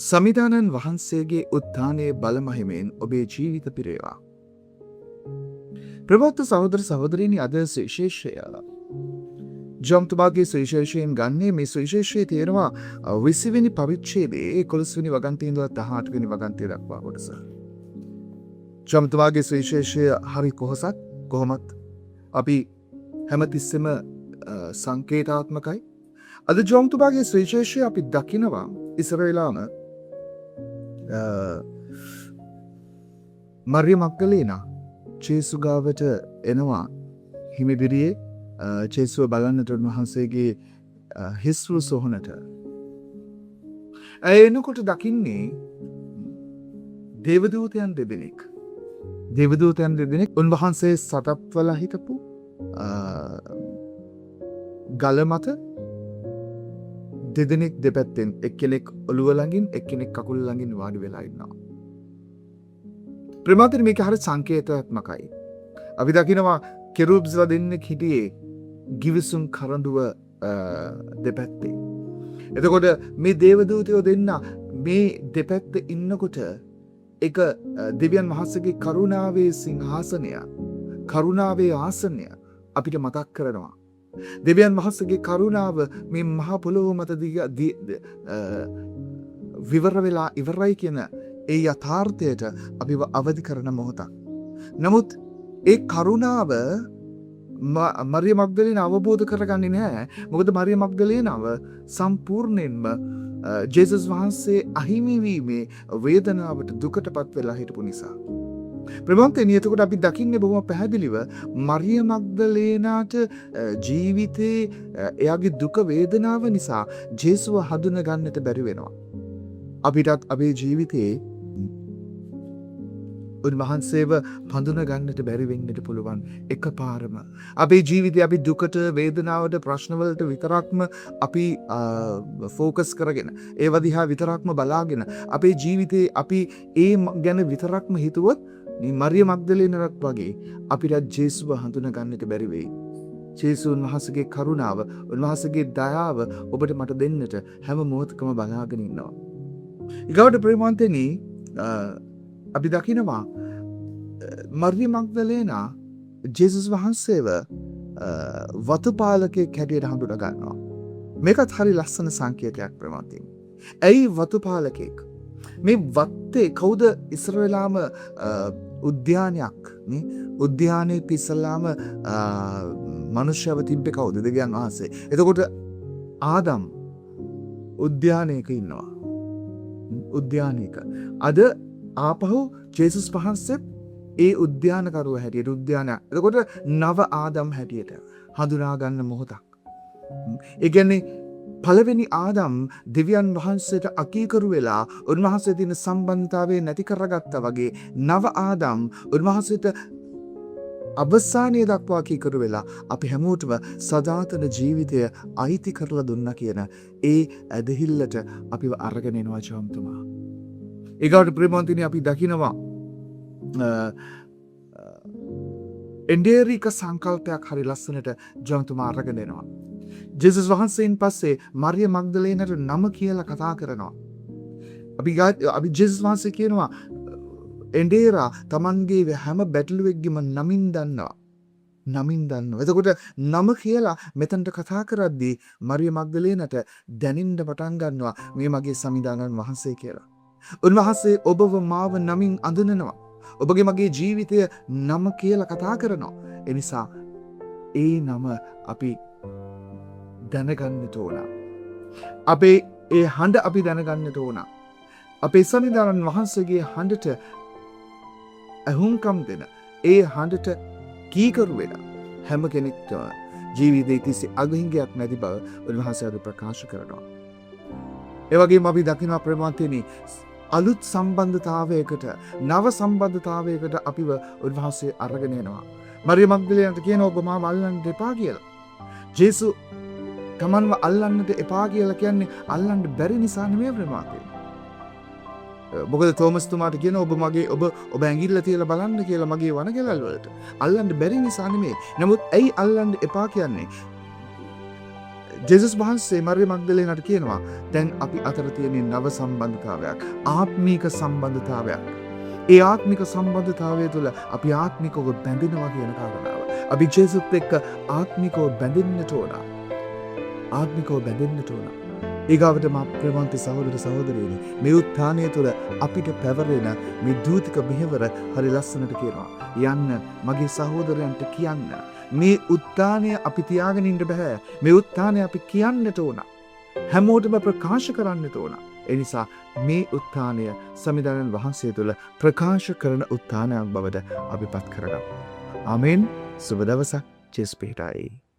සමිඳාණන් වහන්සේගේ උත්ථානයේ බලමහිමයෙන් ඔබේ ජීවිත පිරේවා. ප්‍රේමවන්ත සහෝදර සහෝදරීනි, අද සුවිශේෂය ජොම්තුමාගේ සුවිශේෂයෙන් ගන්නේ මේ සුවිශේෂයේ තියෙනවා 20 වෙනි පරිච්ඡේදයේ 11 වෙනි වගන්තියේ ඉඳලා 18 වෙනි වගන්තිය දක්වා කොටස. ජොම්තුමාගේ සුවිශේෂය හරි පොහොසත්. කොහොමත් අපි හැමතිස්සෙම සංකේතාත්මකයි. අද ජොම්තුමාගේ සුවිශේෂය අපි දකිනවා ඉස්සර වෙලාම මරිය මග්දලේනා ජේසු ගාවට එනවා හිමිදිරියේ ජේසුව බලන්නට, උන්වහන්සේගේ හිස්රු සොහනට. ඇය එනකොට දකින්නේ දේවදූතයන් දෙදෙනෙක්. දේවදූතයන් දෙදෙනෙක් උන්වහන්සේ සතප්වලා හිටපු ගල මත දෙදෙනෙක් දෙපැත්තෙන්, එක්කෙනෙක් ඔළුව ළඟින්, එක්කෙනෙක් කකුල් ළඟින් වාඩි වෙලා ඉන්නවා. ප්‍රේමවන්තනි, මේක හරි සංකේතාත්මකයි. අපි දකිනවා කෙරුබ්ස්ලා දෙන්නෙක් හිටියේ ගිවිසුම් කරඬුව දෙපැත්තේ. එතකොට මේ දේවදූතයෝ දෙන්න මේ දෙපැත්ත ඉන්නකොට එක දෙවියන් වහන්සේගේ කරුණාවේ සිංහාසනය, කරුණාවේ ආසනය අපිට මතක් කරනවා. දෙවියන් වහන්සේගේ කරුණාව මේ මහ පොළොව මත විවර වෙලා ඉවරයි කියන ඒ යථාර්ථයට අපිව අවදි කරන මොහොතක්. නමුත් ඒ කරුණාව මරිය මග්දලීන අවබෝධ කරගන්නේ නෑ. මොකද මරිය මග්දලීනව සම්පූර්ණයෙන්ම ජේසුස් වහන්සේ අහිමි වීමේ වේදනාවට, දුකට පත් වෙලා හිටපු නිසා. ප්‍රේමවන්තනි, එතකොට අපි දකින්නේ බොහොම පැහැදිලිව මරිය මග්දලේනාට ජීවිතේ එයාගේ දුක වේදනාව නිසා ජේසුව හඳුන ගන්නට බැරි වෙනවා. අපිටත් අපේ ජීවිතේ උන්වහන්සේව හඳුන ගන්නට බැරි වෙන්නට පුළුවන් එකපාරම. අපේ ජීවිතේ අපි දුකට, වේදනාවට, ප්‍රශ්නවලට විතරක්ම අපි ෆෝකස් කරගෙන, ඒව දිහා විතරක්ම බලාගෙන, අපේ ජීවිතේ අපි ඒ ගැන විතරක්ම හිතුවොත් මේ මරිය මග්දලේනරත් වගේ අපිට ජේසුව හඳුන ගන්නට බැරි වෙයි. ජේසුන් වහන්සේගේ කරුණාව, උන්වහන්සේගේ දයාව ඔබට මට දෙන්නට හැම මොහොතකම බලාගෙන ඉන්නවා. ඊගාවට ප්‍රේමවන්තනි, අපි දකිනවා මරිය මග්දලේනා ජේසුස් වහන්සේව වතුපාලකයෙක් හැටියට හඳුනා ගන්නවා. මේකත් හරි ලස්සන සංකේතයක් ප්‍රේමවන්තනි. ඇයි වතුපාලකයෙක්? මේ වත්තේ කවුද ඉස්සර වෙලාම උද්‍යානයක් නේ, උද්‍යානයේ ඉස්සල්ලාම මනුෂ්‍යව තිබ්බේ කවුද? දෙවියන් වහන්සේ. එතකොට ආදම් උද්‍යානයක ඉන්නවා. උද්‍යානයක. අද ආපහු ජේසුස් වහන්සේත් ඒ උද්‍යානකරුව හැටියට උද්‍යානයක්. එතකොට නව ආදම් හැටියට හඳුනා ගන්න මොහොතක්. ඒ කියන්නේ පළවෙනි ආදම් දෙවියන් වහන්සේට අකීකරු වෙලා උන්වහන්සේ තියෙන සම්බන්ධතාවය නැති කරගත්තා වගේ, නව ආදම් උන්වහන්සේට අවසානයේ දක්වා කීකරු වෙලා අපි හැමෝටම සදාතන ජීවිතය අයිති කරලා දුන්නා කියන ඒ ඇදහිල්ලට අපිව අරගෙන එනවා ජොම්තුමා. ඒගාවට ප්‍රේමවන්තිනි, අපි දකිනවා එන්ඩේරික සංකල්පයක් හරි ලස්සනට ජොම්තුමා අරගෙන එනවා. ජේසුස් වහන්සේන් පස්සේ මරිය මග්දලේනට නම කියලා කතා කරනවා. අපි ජේසුස් වහන්සේ කියනවා එන්ඩේරා තමන්ගේ හැම බැටළුවෙක්ගෙම නමින් දන්නවා. නමින් දන්නවා. එතකොට නම කියලා මෙතනට කතා කරද්දී මරිය මග්දලේනට දැනෙන්න පටන් ගන්නවා මේ මගේ සමිඳාණන් වහන්සේ කියලා. උන්වහන්සේ ඔබව මාව නමින් අඳුනනවා. ඔබගේ මගේ ජීවිතය නම කියලා කතා කරනවා. ඒ නිසා ඒ නම අපි දැනගන්නට ඕන. අපේ ඒ හඬ අපි දැනගන්නට ඕන. අපේ සමිඳාණන් වහන්සේගේ හඬට ඇහුම්කම් දෙන, ඒ හඬට කීකරු වෙන හැම කෙනෙක්ටම ජීවිතයේ කිසි අගහිඟයක් නැති බව උන්වහන්සේ අද ප්‍රකාශ කරනවා. ඒ වගේම අපි දකිනවා ප්‍රේමවන්තයනි, අලුත් සම්බන්ධතාවයකට, නව සම්බන්ධතාවයකට අපිව උන්වහන්සේ අරගෙන එනවා. මරිය මග්දලේනට කියනවා ඔබ මාව අල්ලන්න එපා කියලා. ජේසු තමන්ව අල්ලන්නට එපා කියලා කියන්නේ අල්ලන්න බැරි නිසා නෙමෙයි ප්‍රේමවන්තයනි. මොකද තෝමස් තුමාට කියන ඔබ මගේ ඔබ ඔබ ඇඟිල්ල තියලා බලන්න කියලා මගේ වනකෙලල් වලට. අල්ලන්න බැරි නිසා නෙමෙයි. නමුත් ඇයි අල්ලන්න එපා කියන්නේ? ජේසුස් වහන්සේ මරිය මග්දලේනට කියනවා, දැන් අපි අතර තියෙන නව සම්බන්ධතාවයක්, ආත්මීක සම්බන්ධතාවයක්. ඒ ආත්මික සම්බන්ධතාවය තුළ අපි ආත්මිකව බැඳෙනවා කියන කාරණාව. අපි ජේසුත් එක්ක ආත්මිකව බැඳෙන්නට ඕන. ආත්මිකව බැඳෙන්නට ඕන. ඊගාවට මා ප්‍රේමවන්ත සහෝදර සහෝදරියනි, මේ උත්ථානය තුළ අපිට පැවරෙන මේ දූතික මෙහෙවර හරි ලස්සනට කියනවා. යන්න මගේ සහෝදරයන්ට කියන්න. මේ උත්ථානය අපි තියාගෙන ඉන්න බෑ. මේ උත්ථානය අපි කියන්නට ඕන. හැමෝටම ප්‍රකාශ කරන්නට ඕන. ඒ නිසා මේ උත්ථානය සමිඳාණන් වහන්සේ තුළ ප්‍රකාශ කරන උත්ථානයක් බවට අපි පත් කරගමු. ආමේන්. සුබ දවසක්. ජේසුස් පිහිටයි.